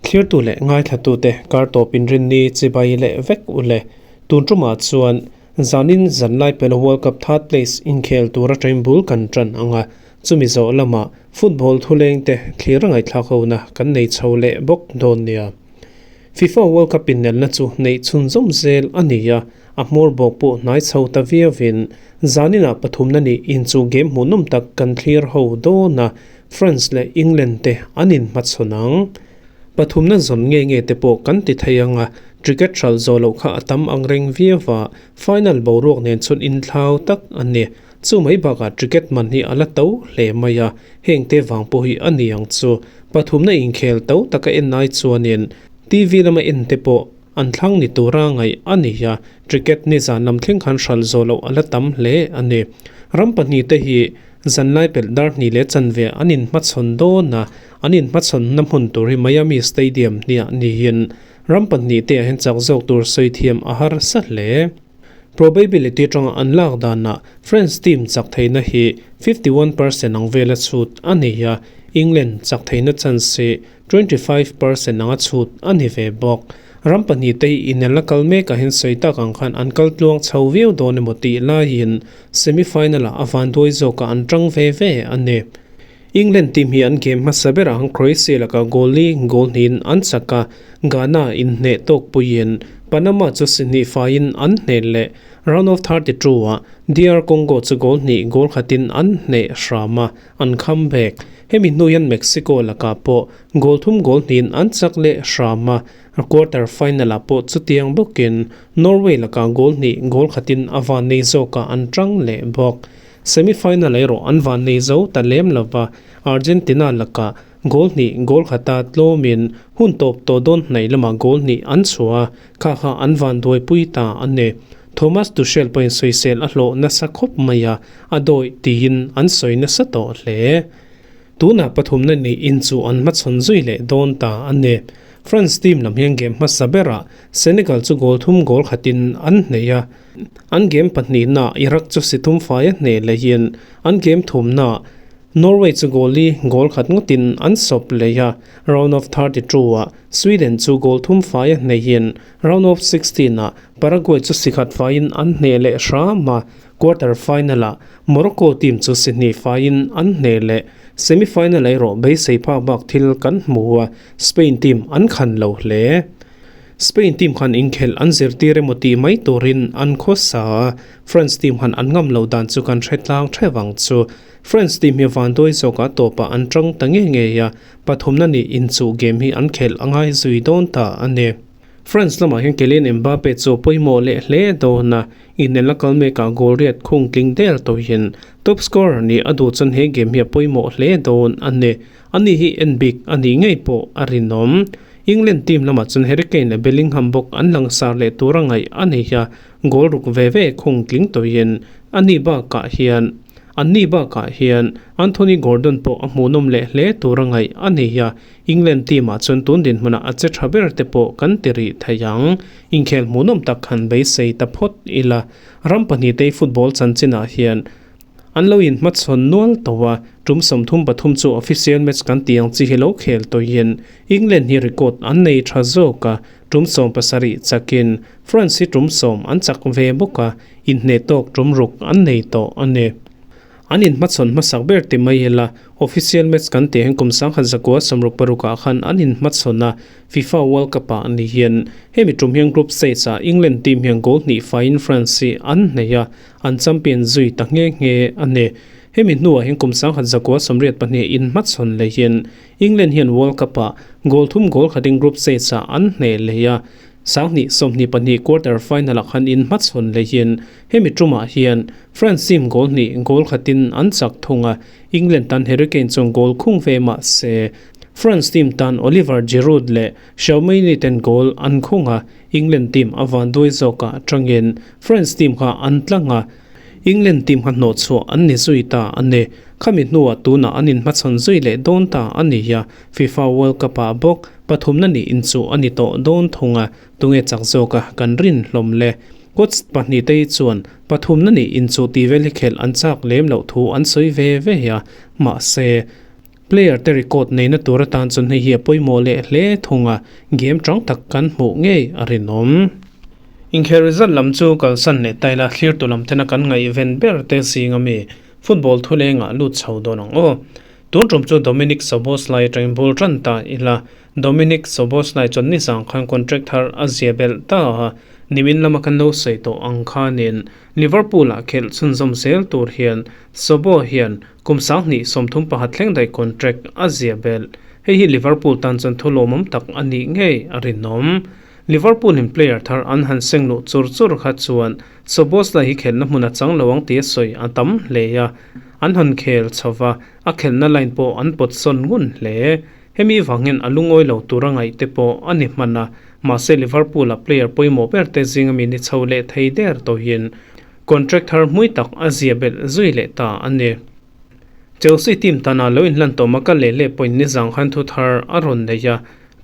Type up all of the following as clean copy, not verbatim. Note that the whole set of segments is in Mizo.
Thlirtu leh ngaithlatute kar tawp inrinni chibai leh vek u le. Tun tumah chuan zanin zanlai pela World Cup third place inkhel tura train bul kan tan ang a, chumi zawh lamah football thulengte thlir a ngaihthlak hona kan nei chho leh bawk dawn nia. FIFA World Cup innelna chu neih chhunzawm zel a ni a, a hmawr bawk pawh hnai chho ta viauin zaninah pathumna nih inchuh game hmuhnawm tak kan thlir ho dawn a, France leh England te an inhmachhawn ang. Pathumna zawn nge nge te pawh kan ti thei ang a, cricket hralh zawh loh kha a tam ang reng viau a, final boruak nen chuan inthlau tak a ni. Chu mai bakah cricket man hi a la to hle mai a, heng te vang pawh hi a ni ang chu. Pathumna inkhel to taka en ai chuanin TV lama en te pawh an thlang ni tura ngaih a ni a, cricket nizan lam thleng khan hralh zawh loh a la tam hle a ni. Ram pahnih te hi Zanlai pelh dar hnih leh chanve an inhmachhawn dawn a, an inhmachhawnna hmun tur hi Miami Stadium hniah niin ram pahnih te ah hian chak zawk tur sawi thiam a harsa hle. Probability atanga an lak danah France team chak theihna hi 51% ang vela chhut a ni a, England chak theihna chance hi 25% anga chhut a ni ve bawk. Ram pahnih te hi inelna kal mekah hian sawi tak ang khan an kal tluang chho viau dawn emaw tih laiin Semi-final-ah a vanduai zawkah an tang ve ve a ni. England team hi an game hmasa berah ang Croatia lakah goal li goal hnihin an chak a, Ghana inhneh tawk puiin Panama chu si hnih faiin an hneh leh. Round of 32-ah DR Congo chu goal hnih goal khatin an hneh hram a, an kham bek. Hemi hnu hian Mexico lakah pawh goal thum goal hnihin an chak leh hram a, Quarter final-ah pawh chutiang bawkin Norway lakah goal hnih goal khatin a van nei zawkah an tang leh bawk. Semi final erawh an van nei zo ta lem lova, Argentina lakah goal hnih goal khata tlawmin hun tawp tawh dawn hnaih lamah goal hnih an chhuah a, kha kha an van duaipui ta a ni. Thomas Tuchel pawhin sawisel a hlawh nasa khawp mai a, a dawih tiin an sawi nasa tawh hle. Tunah pathumna nih in chu an hmachhawn zui leh dawn ta a ni. France team lam hian game hmasa berah Senegal chu goal thum goal khatin an hneh a, an game pahnihnaah Iraq chu si thum fai a hneh lehin an game thumnaah Norway chu goal li goal khat ngawtin an sawp leh a, round of 32 ah Sweden chu goal thum fai a hnehin round of 16 ah Paraguay chu si khat faiin an hneh leh hram a, Quarter final ah Morocco team chu si hnih faiin an hneh leh semi final erawh beisei phak bak thil kan hmu a, Spain team an khan lo hle. Spain team khan inkhelh an zirtir emaw tih mai turin an khawsa a, France team khan an ngam lo dan chu kan hre tlang theuh ang chu. France team hi vanduai zawkah tawpah an tang ta ngei ngei a, pathumna nih inchuh game hi an khelh a ngai zui dawn ta a ni. France lamah hian Kylian Mbappe chu pawimawh leh hle dawn a, inelna kal mekah goal riat khung tling der tawhin top scorer nih a duh chuan he game hi a pawimawh hle dawn a ni. Ani hi en bik a nih ngei pawh a rinawm. England team lamah chuan Harry Kane leh Bellingham bawk an langsar leh tur a ngaih a ni a, goal ruk ve ve khung tling tawhin ani bakah hian anni bakah hian Anthony Gordon pawh a hmuhnawm leh hle tur a ngaih a ni a, England team ah chuan tun dinhmunah a che tha ber te pawh kan ti rih thei ang. Inkhel hmuhnawm tak han beisei ta phawt ila. Ram pahnih te football chanchinah hian an lo inhmachhawn nual tawh a, tum 33 chu official match kan tih ang chi hi lo khel tawhin England hi record an nei tha zawk a, tum 17 chakin France hi tum 10 an chak ve bawk a, inhneh tawk tum ruk an nei tawh a ni. An inhmachhawn hmasak ber ti mai ila, official match kan tih hian kum 1966 ah khan an inhmachhawn a, FIFA World Cup ah ni hian. Hemi tum hian group stage ah England team hian goal hnih faiin France hi an hneih a, an champion zui ta nghe nghe a ni. Hemi hnuah hian kum 1982 inhmachhawn leh hian England hian World Cup ah goal thum goal khatin group stage ah an hneh leh a, 2022 quarter final ah khan inhmachhawn leh hian hemi tumah hian France team goal hnih goal khatin an chak thung a, England tan Harry Kane chuan goal khung ve mah se France team tan Oliver Giroud leh Tchouameni ten goal an khung a, England team a vanduai zawkah atangin France team kha an tlang a, England team kha hnawhchhuah an ni zui ta a ni. Khami hnuah tunah an inhmachhawn zui leh dawn ta a ni a, FIFA World Cup ah bawk pathumna nih inchuh a ni tawh dawn thung a, tunge chak zawka kan rin hlawm le. Coach pahnih te hi chuan pathumna nih inchuh tih vel hi khelh an chak lem loh thu an sawi ve ve a, mahse, Player te record neihna tur atan chuan hei hi a pawimawh leh hle thung a, game tang tak kan hmuh ngei a rinawm. Inkhel result lam chu kalsan leh ta ila thlirtu lam tena kan ngaihven ber te zing ami football thulengah lut chho dawn ang aw. Tun tum chu Dominic Szoboszlai atangin bul tan ta ila Dominic Szoboszlai chuan nizang khan contract thar a zia belh ta a, nimin lama kan lo sawi tawh ang khanin Liverpool ah khelh chhunzawm zel tur hian Szobo hian kum 2031 thleng daih contract a zia belh. Hei hi Liverpool tan chuan thu lawmawm tak a nih ngei a rinawm. Liverpool in player thar an han seng luh chur chur kha chuan Szoboszlai hi khelhna hmun a chang lo ang tih a sawi a tam hle a, an han khel chho va, a khelhna line pawh an pawt sawn ngun hle. Hemi vangin a lungawi lo tur a ngaih te pawh a ni hman a, mahse Liverpool-a player pawimawh ber te zinga mi ni chho leh thei der tawhin contract thar hmui tak a zia belh zui leh ta a ni. Chelsea team tana lo inhlan tawh maka leh leh pawhin nizang khan thu thar a rawn nei a,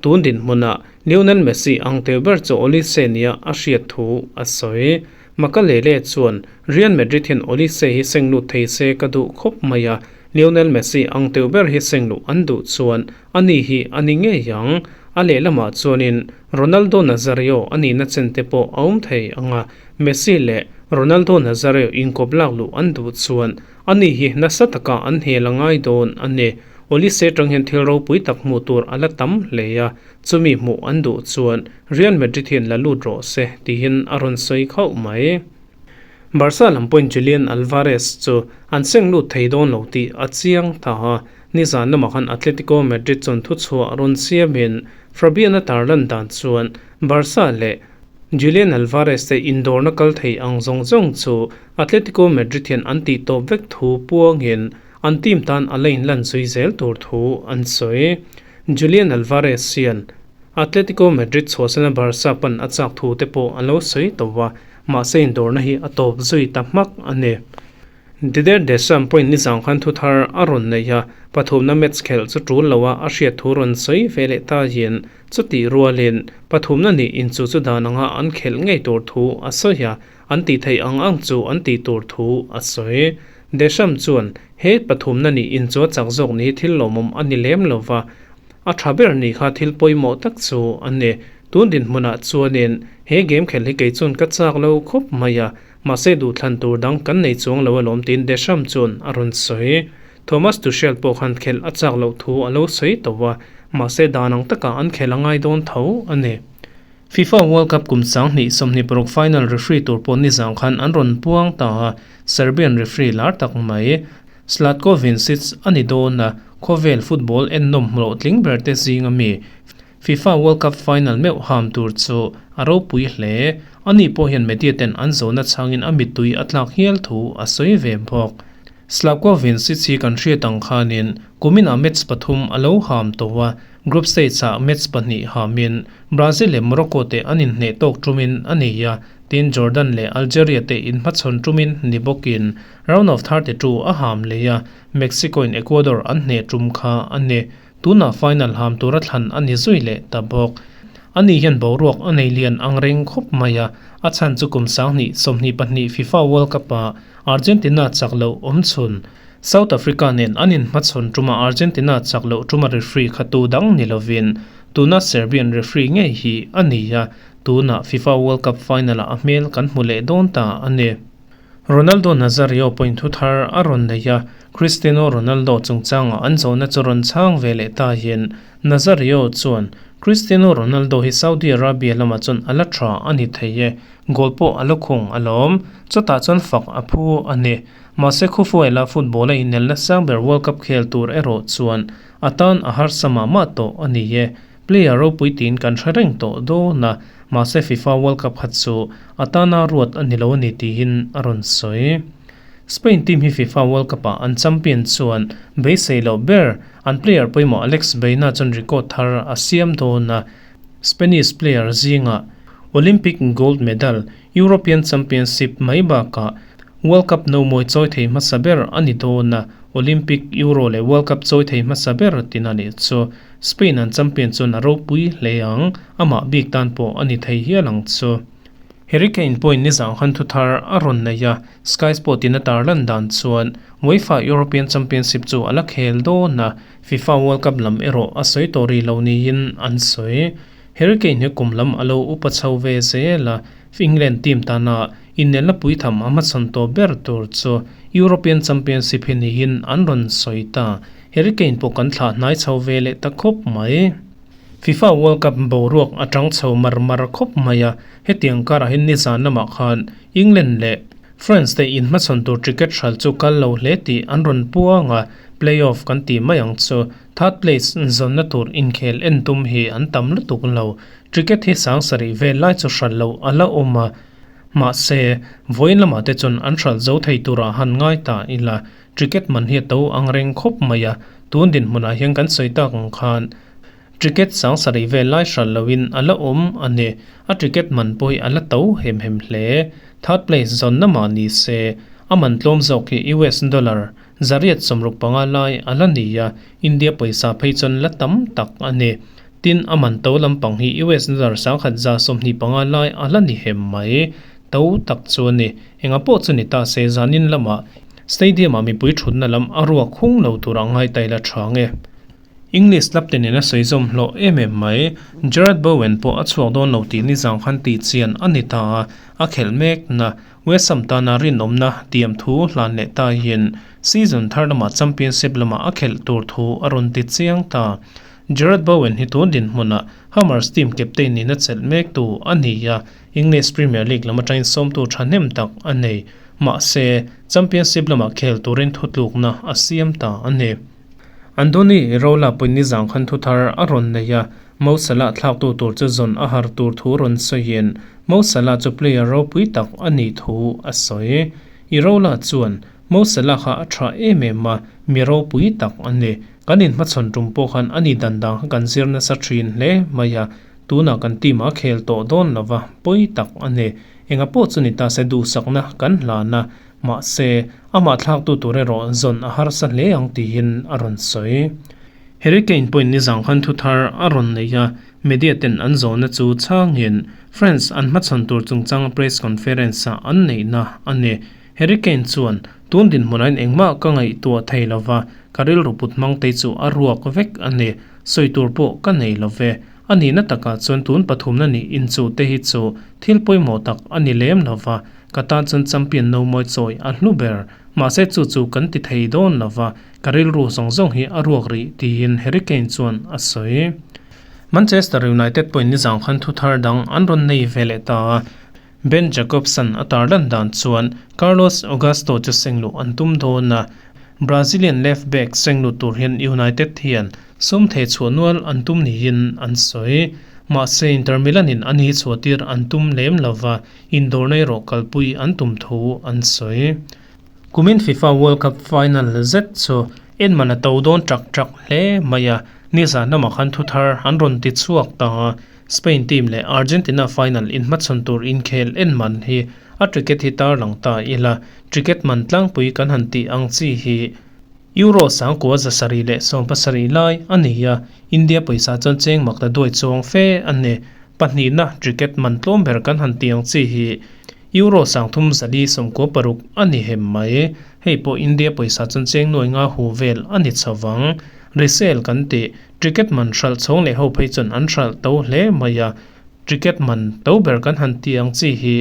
tun dinhmunah Lionel Messi ang teu ber chu Olise nia a hriat thu a sawi. Makalele chuan, Real Madrid hian Olise hi seng lut thei se ka duh khawp mai a, Lionel Messi ang teu ber hi seng luh an duh chuan ani hi a ni ngei ang. A lehlamah chuanin Ronaldo Nazario a nihna chen te pawh a awm thei ang a, Messi leh Ronaldo Nazario inkawp lak luh an duh chuan ani hi nasa taka an hel a ngai dawn a ni. Olise tang hian thil ropui tak hmuh tur a la tam hle a, Chumi hmuh an duh chuan Real Madrid hian la lut rawh se tihin a rawn sawi khauh mai. Barca lam pawhin Julian Alvarez chu an seng lut thei dawn lo tih a chiang ta a, nizan lamah khan Atletico Madrid chuan thuchhuah rawn siamin Fabian-a tarlan dan chuan Barca leh Julian Alvarez te indawrna kal thei ang zawng zawng chu Atletico Madrid hian an tih tawp vek thu puangin an team tan a la inlan zui zel tur thu an sawi. Julian Alvarez hian Atletico Madrid chhuahsana Barca pan a chak thu te pawh a lo sawi tawh a, mahse indawrna hi a tawp zui ta hmak a ni. Didier Deschamps pawhin nizang khan thu thar a rawn nei a, pathumna match khelh chu tul lo a a hriat thu rawn sawi ve leh ta hian chutih rualin pathumna nih inchu chu dan anga an khelh ngei tur thu a sawi a, an tih theih ang ang chu an tih tur thu a sawi. Deschamps chuan, He pathumna nih inchu a chak zawk ni hi thil lawmawm a ni lem lo va, a tha ber ni kha thil pawimawh tak chu a ni. Tun dinhmunah chuanin he game khelh hi kei chuan ka chak lo khawp mai a, mahse duhthlan tur dang kan nei chuang lo alawm tiin Deschamps chuan a rawn sawi. Thomas Tuchel pawh khan khelh a chak loh thu a lo sawi tawh a, mahse dan ang takah an khelh a ngai dawn tho a ni. FIFA World Cup kum 2026 final referee tur pawh nizang khan an rawn puang ta a, Serbian referee lar tak mai Zlatko Vincic a ni dawn a, khawvel football ennawm hlawhtling ber te zing ami FIFA World Cup final meuh ham tur chu a ropui hle. Ani pawh hian media ten an zawhna chhangin a mittui a tlak hial thu a sawi ve bawk. Zlatko Vincic hi kan hriat ang khanin kuminah match pathum a lo ham tawh a, Group stage ah match pahnih hamin Brazil leh Morocco te an inhneh tawk tumin a ni a, tin Jordan leh Algeria te inhmachhawn tumin ni bawkin round of 32 a ham leh a, Mexico in Ecuador an hneh tum kha a ni. Tunah final ham tura thlan a ni zui leh ta bawk. Ani hian boruak a nei lian ang reng khawp mai a, a chhan chu kum 2022 FIFA World Cup ah Argentina chak loh awm chhun South Africa nen an inhmachhawn tuma Argentina chak loh tuma referee kha tu dang ni lovin tuna Serbian referee ngei hi a ni a, tunah FIFA World Cup final-ah a hmel kan hmu leh dawn ta a ni. Ronaldo Nazario pawhin thu thar a rawn nei a, Cristiano Ronaldo chungchangah an zawhna chu rawn chhang ve leh ta hian Nazario chuan, Cristiano Ronaldo hi Saudi Arabia lamah chuan a la tha a ni thei e, goal pawh a la khung alawm, chutah chuan fak a phu a ni. Mahse Khufuela football a inelna sang ber World Cup khel tur erawh chuan a tan a harsa mah mah tawh a ni e. Player ropui tiin kan hre reng tawh dawn a, mahse FIFA World Cup khat chu a tana ruat a ni lo a ni tiin a rawn sawi. Spain team hi FIFA World Cup ah an champion chuan beisei loh ber an player pawimawh Alex Baena chuan record thar a siam dawn a, Spanish player zingah Olympic gold medal, European Championship mai bakah World Cup no mawi chawi thei hmasa ber a ni dawn a, Olympic, Euro leh World Cup chawi thei hmasa ber tin a nih chu. Spain an champion chuan a ropui hle ang, amah bik tan pawh a ni thei hial ang chu. Harry Kane pawhin nizang khan thuthar a rawn nei a, Sky Sport in a tarlan dan chuan UEFA European Championship chu a la khel dawn a, FIFA World Cup lam erawh a sawi tawh rih lo niin an sawi. Harry Kane hi kum lam a lo upa chho ve zel a, England team tana inelna puitham a hmachhawn tawh ber tur chu European Championship hi niin an rawn sawi ta. Harry Kane pawh kan thlah hnai chho ve leh ta khawp mai. FIFA World Cup boruak a tang chho mar mar khawp mai a, hetiang karah hian nizan lamah khan England leh France te inhmachhawn tur ticket hral chu kal lo hle tih an rawn puang a, play-off kan tih mai ang chu third place zawnna tur inkhel en tum hi an tam lutuk lo. Ticket hi sang sarih vel lai chu hral loh a la awm a, mahse vawiin lamah te chuan an hral zo thei turah han ngai ta ila. Ticket man hi a to ang reng khawp mai a, tun dinhmunah hian kan sawi tak ang khan ticket sang sarih vel lai hral loin a la awm a ni. A ticket man pawh hi a la to hem hem hle. Third place zawnna mah ni se, a man tlawm zawk hi US dollar zariat 65 lai a la ni a, India pawisa phei chuan la tam tak a ni. Tin, a man to lampang hi US dollar 1125 lai a la ni hem mai. To tak chu a ni. Enga pawh chu ni ta se zanin lamah Stadium-ah mipui thutna lam a ruak hung lo tur a ngaitai la tha nge? English club te nena sawi zawm hlawh em em mai. Jarrod Bowen pawh a chhuak dawn lo tih nizang khan tih chian a ni ta a, a khelh mek na West Ham tana rinawmna tiam thu hlan leh ta hian season thar lamah Championship lamah a khelh tur thu a rawn ti chiang ta. Jarrod Bowen hi tun dinhmunah Hammers team captain nihna chelh mek tu a ni a, English Premier League lam atangin sawmtu thahnem tak a nei. Mahse, Championship lamah khel turin thutlukna a siam ta a ni. Andoni Iraola pawhin nizang khan thuthar a rawn nei a, Mo Salah thlaktu tur chu zawn a har tur thu rawn sawiin Mo Salah chu player ropui tak a nih thu a sawi. Iraola chuan, Mo Salah kha a tha em em a, mi ropui tak a ni. Kan inhmachhawn tum pawh khan a ni dan dang kha kan zir nasa thin hle mai a, tunah kan team a khel tawh dawn lova, pawi tak a ni. Enga pawh chu ni ta se duhsakna kan hlan a, mahse, amah thlaktu tur erawh zawn a harsa hle ang tiin a rawn sawi. Harry Kane pawhin nizang khan thuthar a rawn nei a, media ten an zawhna chu chhangin France an hmachhawn tur chungchang press conference ah an neihna a ni. Harry Kane chuan, Tun dinhmunain engmah ka ngaihtuah thei lova, ka rilru put hmang te chu a ruak vek a ni. Sawi tur pawh ka nei lo ve. A nihna takah chuan tun pathumna nih inchuh te hi chu thil pawimawh tak a ni lem lo va, ka tan chuan champion no mawi chawi a hlu ber. Mahse chu chu kan ti thei dawn lo va, ka rilru zawng zawng hi a ruak rih tiin Harry Kane chuan a sawi. Manchester United pawhin nizang khan thu thar dang an rawn nei ve leh ta a, Ben Jacobson a tarlan dan chuan Carlos Augusto chu sengluh an tum dawn a, Brazilian left back sengluh tur hian United hian sum thei chhuah nual an tum niin an sawi. Mahse Inter Milan in an hi chhuahtir an tum lem lova, indawrna erawh kalpui an tum thu an sawi. Kumin FIFA World Cup final zet chu enman a to dawn ṭak ṭak hle mai a, nizan lamah khan thuthar an rawn ti chhuak ta a. Spain team leh Argentina final inhmachhawn tur inkhel en man hi a ticket hi tarlang ta ila, ticket man tlangpui kan han tih ang chi hi Euro 1770 lai a ni a, India pawisa chuan cheng mak ta duai chuang fe a ni. Pahnihna ticket man tlawm ber kan han tih ang chi hi Euro 3496 a ni hem mai. Hei pawh India pawisa chuan cheng nuai nga hu vel a ni chho vang. Resale kan tih Ticket man hralh chhawng leh ho phei chuan an hralh to hle mai a, ticket man to ber kan han tih ang chi hi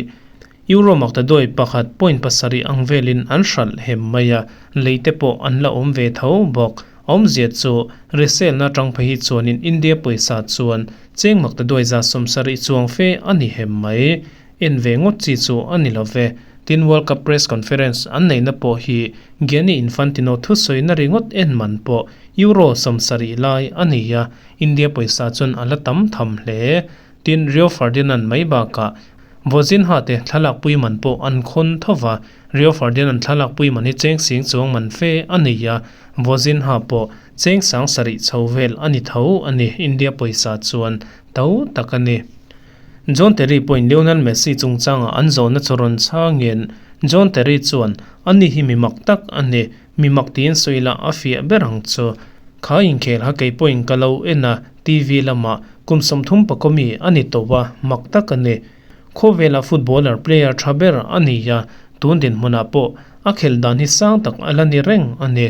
Euro maktaduai pakhat point pasarih ang velin an hralh hem mai a, lei te pawh an la awm ve tho bawk. A awmzia chu resale na atang phei hi chuanin India pawisa chuan cheng maktaduai 70 chuang fe a ni hem mai. En ve ngawt chi chu a ni lo ve. Tin World Cup press conference an neihna pawh hi Gianni Infantino thusawina ringawt en man pawh Euro 70 lai a ni a, India pawisa chuan a la tam tham hle. Tin Rio Ferdinand mai bakah Vozinha te thlalak pui man pawh an khawn tho va, Rio Ferdinand thlalak pui man hi cheng sing chuang man fe a ni a, Vozinha pawh cheng 70 chho vel a ni tho a ni, India pawisa chuan to tak a ni. John Terry pawhin Lionel Messi chungchangah an zawhna chu rawn chhangin, John Terry chuan, Ani hi mi mak tak a ni, mi mak tiin sawi lah a fiah ber ang chu. Kha inkhel kha kei pawhin ka lo en a, TV lamah kum 30 pakawmi a ni tawh a, mak tak a ni. Khawvela footballer player tha ber a ni a, tun dinhmunah pawh a khelh dan hi sang tak a la ni reng a ni.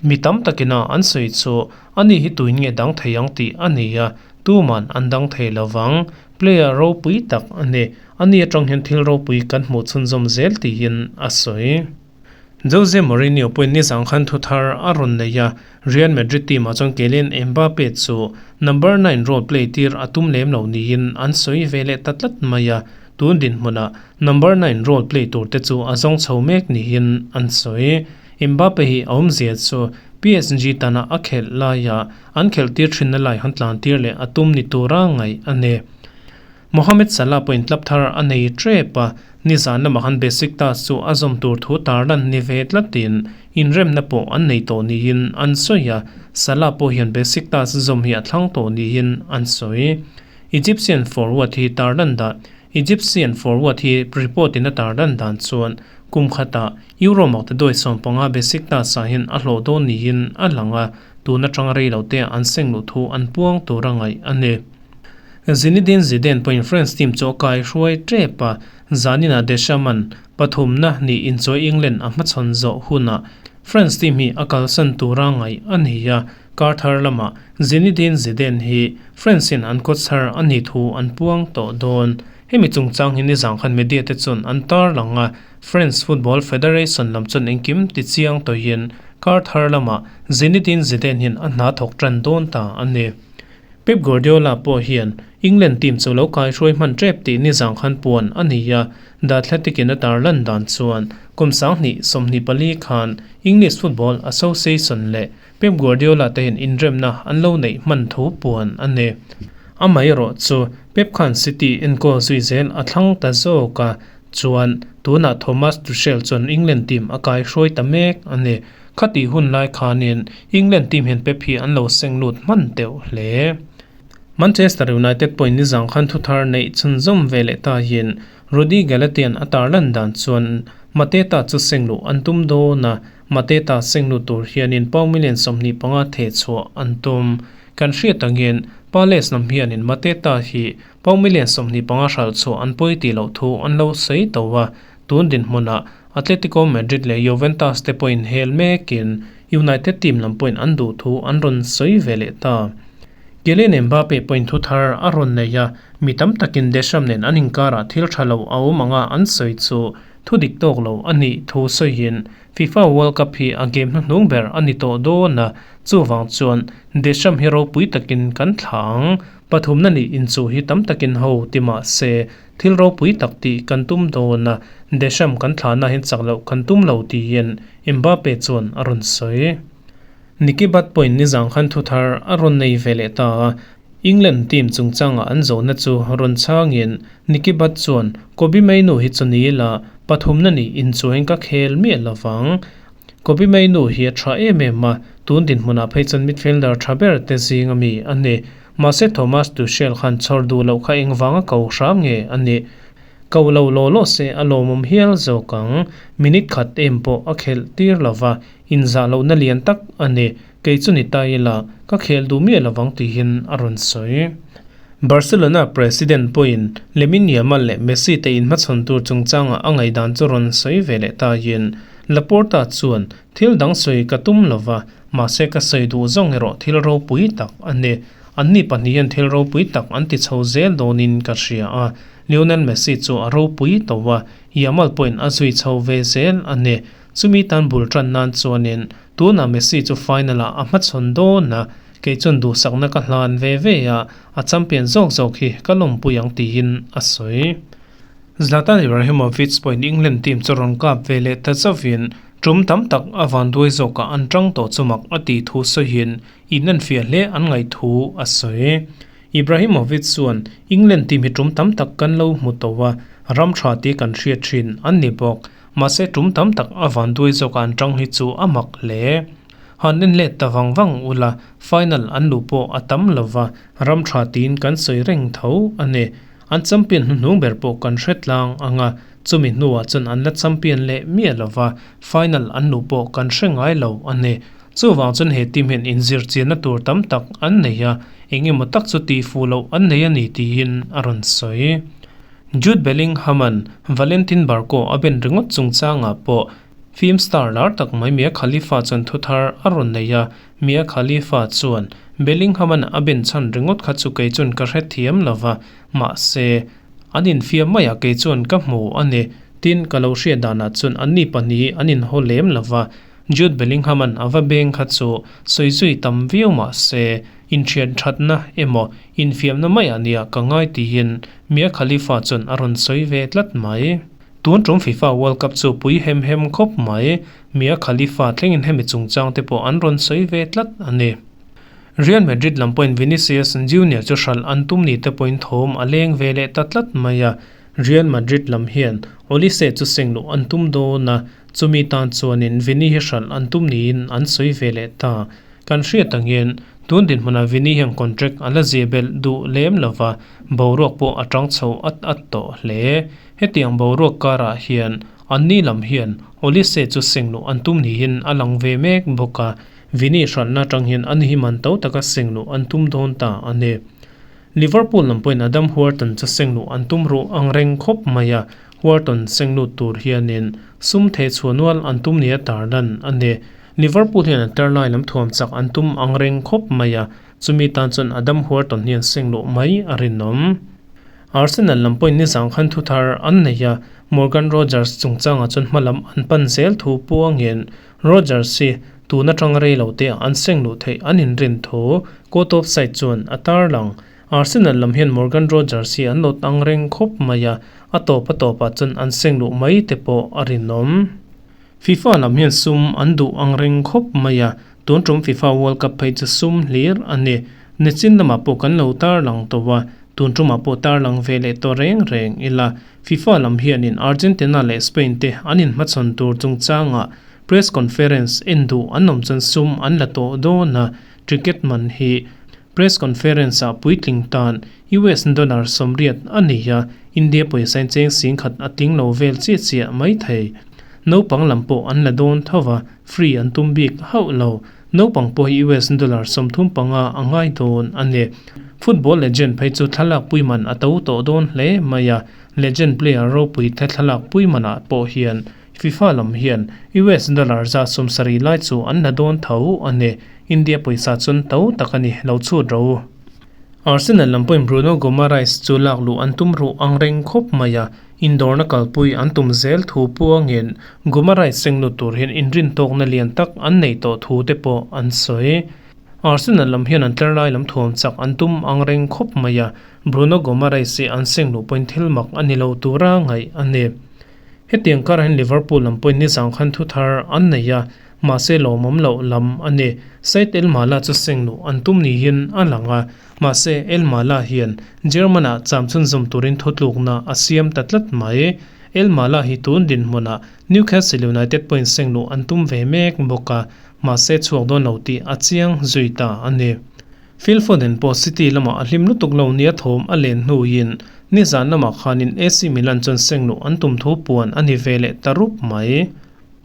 Mi tam takina an sawi chu ani hi tuin nge dang thei ang tih a ni a, tuman an dang thei lo vang. Player ropui tak a ni. Ani atang hian thil ropui kan hmuh chhunzawm zel tiin a sawi. Jose Mourinho pawhin nizang khan thu thar a rawn nei a, Real Madrid team ah chuan Kylian Mbappe chu number nine role play tir a tum lem lo niin an sawi ve leh ta tlat mai a, tun dinhmunah number nine role play tur te chu a zawng chho mek niin an sawi. Mbappe hi a awmzia chu PSG tana a khelh laia an khelh tir thinna lai han tlan tir leh a tum ni tura ngaih a ni. Mohamed Salah pawhin club thar a nei tep a, nizan lamah khan Besiktas chu a zawm tur thu tarlan ni ve tlatin inremna pawh an nei tawh niin an sawi a, Salah pawh hian Besiktas zawm hi a thlang tawh niin an sawi. Egyptian forward hi tarlan dan Egyptian forward hi report in a tarlan dan chuan kum khatah Euro makte duai 15 Besiktas ah hian a hlawh dawn niin a lang a, tun atanga rei lo te an seng luh thu an puang tura ngaih a ni. Zinedine Zidane pawhin France team chu a kai hruai tep a, zaninah Deschamps pathumna nih inchawi England a hmachhawn zawh hunah France team hi a kalsan tura ngaih a ni a, kar thar lamah Zinedine Zidane hi France in an kawtchhar a nih thu an puang tawh dawn. Hemi chungchang hi nizang khan media te chuan an tarlang a, France Football Federation lam chuan engkim ti chiang tawhin kar thar lamah Zinedine Zidane hian a hna thawk tan dawn ta a ni. Pep Guardiola pawh hian England team chu lo kaihruai hman tep tih nizang khan puan a ni a, The Athletic in a tarlan dan chuan kum 2024 khan English Football Association leh Pep Guardiola te hian inremna an lo neih hman thu puan a ni. Amaherawh chu Pep khan City enkawl zui zel a thlang ta zawk a, chuan tunah Thomas Tuchel chuan England team a kaihruai ta mek a ni. Khatih hun lai khanin England team hian Pep hi an lo seng lut hman deuh hle. Manchester United pawhin nizang khan thuthar neih chhunzawm ve leh ta hian Rudi Galatian a tarlan dan chuan Mateta chu seng luh an tum dawn a, Mateta seng lut tur hianin pound million 25 theh chhuah an tum. Kan hriat angin Palace lam hianin Mateta hi pound million 25 hralh chhuah an pawi tih loh thu an lo sawi to a, tun dinhmunah Atletico Madrid leh Juventus te pawhin hel mekin United team lam pawhin an duh thu an rawn sawi ve leh ta. Kylian Mbappe pawhin thu thar a rawn nei a, mi tam takin Deschamps nen an inkarah thil tha lo a awm anga an sawi chu thu dik tawk lo a nih thu sawiin FIFA World Cup hi a game hnuhnung ber a ni tawh dawn a, chuvang chuan Deschamps hi ropui takin kan thlah ang. Pathumna nih inchuh hi tam takin ho ti mah se Thil ropui tak tih kan tum dawn a, Deschamps kan thlahna hian chak loh kan tum lo tiin Mbappe chuan a rawn sawi. Nicky Butt pawhin nizang khan thu thar a rawn nei ve leh ta a, England team chungchangah an zawhna chu rawn chhangin Nicky Butt chuan, Kobbie Mainoo hi chu ni ila, pathumna nih inchuain ka khel miah lo vang. Kobbie Mainoo hi a tha em em a, tun dinhmunah phei chuan midfielder tha ber te zing ami a ni. Mahse Thomas Tuchel khan chhawr duh loh kha engvanga ko hram nge a nih? Ko lo law law se a lawmawm hial zawk ang. Minute khat em pawh a khelh tir lo va, inzah lohna lian tak a ni. Kei chu ni ta ila, ka khel duh miah lovang tihin a rawn sawi. Barcelona president pawhin Lamine Yamal leh Messi te inhmachhawn tur chungchangah a ngaihdan chu rawn sawi ve leh tahin Laporta chuan thil dang sawi ka tum lo va, Mahse ka sawi duh zawng erawh thil ropui tak a ni. Anni pahnih hian thil ropui tak an ti chho zel dawnin ka hria a. Lionel Messi chu a ropui tawh a, Yamal pawhin a zui chho ve zel a ni. Chumi tan bul tan nan chuanin tunah Messi chu final ah a hmachhawn dawn a, kei chuan duhsakna ka hlan ve ve a, a champion zawk zawk hi ka lawmpui ang tiin a sawi. Zlatan Ibrahimovic pawhin England team chu rawn kap ve leh ta zauhin tum tam tak a vanduai zawkah an tang tawh chu mak a tih thu sawiin in an fiah hle an ngaih thu a sawi. Ibrahimovic chuan England team hi tum tam tak kan lo hmu tawh a, ram tha tih kan hriat thin an ni bawk. Mahse tum tam tak a vanduai zawkah an tang hi chu a mak hle. Han en let ta vang vang ula final an luh pawh a tam lova, ram tha tiin kan sawi reng tho a ni. An champion hnuhnung ber pawh kan hre tlang ang a, chumi hnuah chuan an la champion leh miah lo va, final an luh pawh kan hre ngai lo a ni. Chuvang chuan he team hian inzir chianna tur tam tak an nei a, eng emaw tak chu tih fuh loh an nei a ni tiin a rawn sawi. Jude Bellingham-a'n Valentin Barco a ben ringawt chungchangah pawh film star lar tak mai Mia Khalifa chuan thuthar a rawn nei a, Mia Khalifa chuan, Bellingham-a'n a ben chhan ringawt kha chu kei chuan ka hrethiam lo va, mahse, an infiam maiah kei chuan ka hmu a ni. Tin, ka lo hriat danah chuan anni pahnih an inhaw lem lo va, Jude Bellingham-a'n a va beng kha chu sawi zui tam viau mah se, inthian thatna emaw infiamna maiah nia ka ngai tiin Mia Khalifa chuan a rawn sawi ve tlat mai. Tun tum FIFA World Cup chu pui hem hem khawp mai, Mia Khalifa thlengin hemi chungchang te pawh an rawn sawi ve tlat a ni. Real Madrid lam pawhin Vinicius Junior chu hralh an tum ni te pawhin thawm a leng ve leh ta tlat mai a, Real Madrid lam hian Olise chu seng luh an tum dawn a, chumi tan chuanin Vini hi hralh an tum niin an sawi ve leh ta. Kan hriat angin tun dinhmunah Vini hian contract a la zia belh duh lem lo va, boruak pawh a tang chho at at tawh hle. Hetiang boruak karah hian anni lam hian Olise chu seng luh an tum niin a lang ve mek bawk a, Vini hralhna atang hian ani hi man to taka seng luh an tum dawn ta a ni. Liverpool lam pawhin Adam Wharton chu seng luh an tum ruh ang reng khawp mai a, Wharton seng lut tur hianin sum theh chhuah nual an tum nia tarlan a ni. Liverpool hian an tar lai lam thuam chak an tum ang reng khawp mai a, chumi tan chuan Adam Wharton hian seng luh mai a rinawm. Arsenal lam pawhin nizang khan thu thar an nei a, Morgan Rogers chungchangah chuan hma lam an pan zel thu puangin Rogers hi tun atang rei lo te an seng luh theih an inrin thu Court of Side chuan a tarlang. Arsenal lam hian Morgan Rogers hi an nawt ang reng khawp mai a, a tawp a tawpah chuan an seng luh mai te pawh a rinawm. FIFA lam hian sum an duh ang reng khawp mai a, tun tum FIFA World Cup phei chu sum hlir a ni. Nichin lamah pawh kan lo tarlang tawh a, tun tumah pawh tarlang ve leh tawh reng reng ila. FIFA lam hianin Argentina leh Spain te an inhmachhawn tur chungchangah press conference en duh an awm chuan sum an la tawh dawn a, ticket man hi press conference ah puitling tan US dollar 80 a ni a, India pawisa in cheng 10,000 a tling lo vel chiah chiah mai thei. Naupang lam pawh an la dawn tho va, free an tum bik hauh lo. Naupang pawh hi US dollar 35 a ngai dawn a ni. Football legend phei chu thlalak pui man a to tawh dawn hle mai a, legend player ropui te thlalak pui manah pawh hian FIFA lam hian US dollar 70 lai chu an la dawn tho a ni. India pawisa chuan to tak a ni lo chhut ro. Arsenal lam pawhin Bruno Guimaraes chu lak luh an tum ruh ang reng khawp mai a, Indawrna kalpui an tum zel thu puangin Guimaraes seng lut tur hian inrintawkna lian tak an nei tawh thu te pawh an sawi. Arsenal lam hian an tlar lai lam thuam chak an tum ang reng khawp mai a, Bruno Guimaraes hi an seng luh pawhin thil mak a ni lo tura ngaih a ni. Hetiang karah hian Liverpool lam pawhin nizang khan thu thar an nei a, mahse lawmawm loh lam a ni. Said El Mala chu seng luh an tum niin a lang a, Mahse, El Mala hian German-ah cham chhunzawm turin thutlukna a siam ta tlat mai. El Mala hi tun dinhmunah Newcastle United pawhin seng luh an tum ve mek bawk a, mahse chhuak dawn lo tih a chiang zui ta a ni. Phil Foden pawh City lamah a hlim lutuk lo nia thawm a len hnuin nizan lamah khanin AC Milan chuan seng luh an tum thu puan a ni ve leh ta rup mai.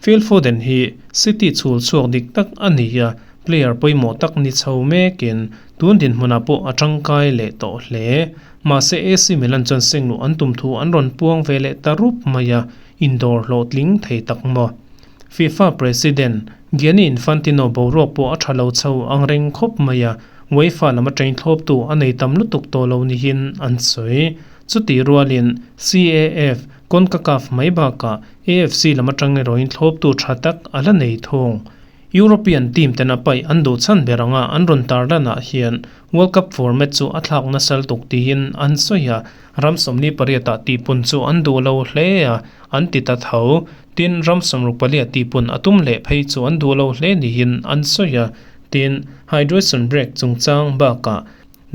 Phil Foden hi City chhul chhuak dik tak a ni a, player pawimawh tak ni chho mekin tun dinhmunah pawh a tangkai leh tawh hle. Mahse AC Milan chuan seng luh an tum thu an rawn puang ve leh ta rup mai a, indawr hlawhtling thei tak maw. FIFA President Gianni Infantino boruak pawh a tha lo chho ang reng khawp mai a, UEFA lam atangin thlawptu a nei tam lutuk tawh lo nihin an sawi. Chutih rualin CAF, Concacaf mai bakah AFC lam atang erawhin thlawptu tha tak a la nei thung. European team ten a paih an duh chhan ber anga an rawn tarlanah hian World Cup format chu a thlak nasal tuk tiin an sawi a, ram 48 ah tihpun chu an duh lo hle a, an ti ta tho. Tin, ram 64 tihpun a tum leh phei chu an duh lo hle niin an sawi a. Tin, hydration break chungchang bakah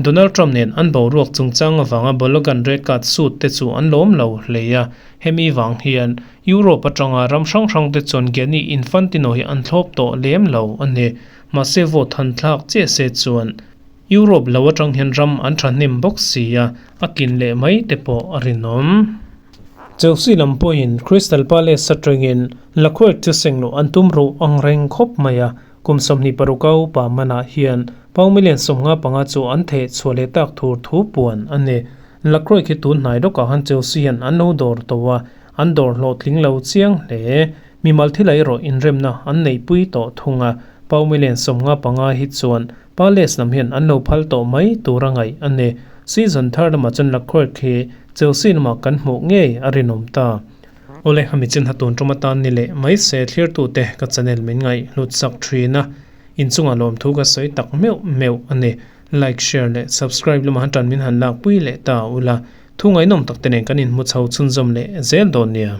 Donald Trump nen an boruak chungchang avanga Balogun red card suit te chu an lawm lo hle a, hemi vang hian Europe atanga ram hrang hrang te chuan Gianni Infantino hi an thlawp tawh lem lo a ni. Mahse vote han thlak chiah se chuan Europe lo atang hian ram an thahnem bawk si a, a kin leh mai te pawh a rinawm. Chelsea lam pawhin Crystal Palace atangin Laquerque chu seng luh an tum ruh ang reng khawp mai a, Kum 26 a upa manah hian pound million 55 chu an theh chhuah leh tak tur thu puan a ni. Lacroix hi tun hnai lawkah khan Chelsea hian an lo dawr tawh a, an dawr hlawhtling lo chiang hle. Mimal thil erawh inremna an neihpui tawh thung a, Pau million 55 hi chuan Palace lam hian an lo phal tawh mai tur a ngaih a ni. Season thar lamah chuan Lacroix hi Chelsea lamah kan hmuh ngei a rinawm ta. Awle, a michin hatun tum atan ni leh mai se thlirtute ka channel min ngaih hlut sak thin a, inchungah lawmthu ka sawi tak meuh meuh a ni. Like, share leh subscribe lamah han tan min han lakpui leh ta ula, thu ngaihnawm tak te nen kan inhmu chho chhunzawm leh zel dawn nia.